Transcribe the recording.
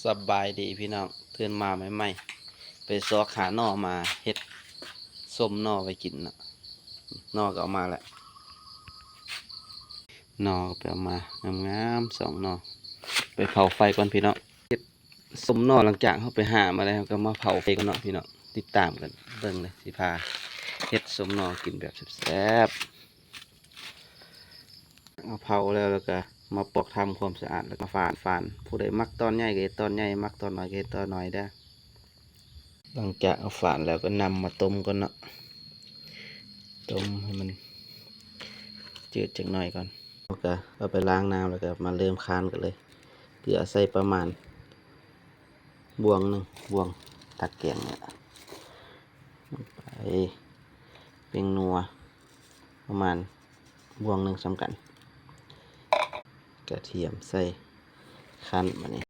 ສະບາຍດີພີ່ນ້ອງ ຕື່ນມາໃໝ່ໆ ໄປຊອກຫາໜໍ່ມາເຮັດສົ້ມໜໍ່ໄວ້ກິນເນາະ. ໜໍ່ກໍເອົາມາແລ້ວ ໜໍ່ກໍໄປເອົາມາງາມໆ ສອງໜໍ່ ໄປເຜົາໄຟກ່ອນພີ່ນ້ອງ. ເຮັດສົ້ມໜໍ່ ຫຼັງຈາກເຮົາໄປຫາມາແລ້ວ ເຮົາກໍມາເຜົາໄຟກ່ອນເນາະພີ່ນ້ອງ. ຕິດຕາມກັນເບິ່ງເລີຍ ຊິພາເຮັດສົ້ມໜໍ່ກິນແບບແຊບໆ. ເອົາເຜົາແລ້ວ ແລ້ວກະມາປອກທຳຄວາມສະອາດ ແລ້ວກະມາຝານ ຝານ ຜູ້ໃດມັກຕອນໃຫຍ່ກະເຮັດຕອນໃຫຍ່ ມັກຕອນນ້ອຍກະເຮັດຕອນນ້ອຍເດີ້. ຫຼັງຈາກເອົາຝານແລ້ວກະນຳມາຕົ້ມກ່ອນເນາະ ຕົ້ມໃຫ້ມັນຈືດຈັກໜ້ອຍກ່ອນ ແລ້ວກະເອົາໄປລ້າງນ້ຳ ແລ້ວກະມາເລີ່ມຄານກັນເລີຍ. ເກືອໃສ່ປະມານບ່ວງໜຶ່ງ ບ່ວງຕັກແກງນີ້ລະ ໄປ ແປ້ງນົວປະມານບ່ວງໜຶ່ງສ່ຳກັນ ກະທຽມໃສ່ ຄັ້ນບາດນີ້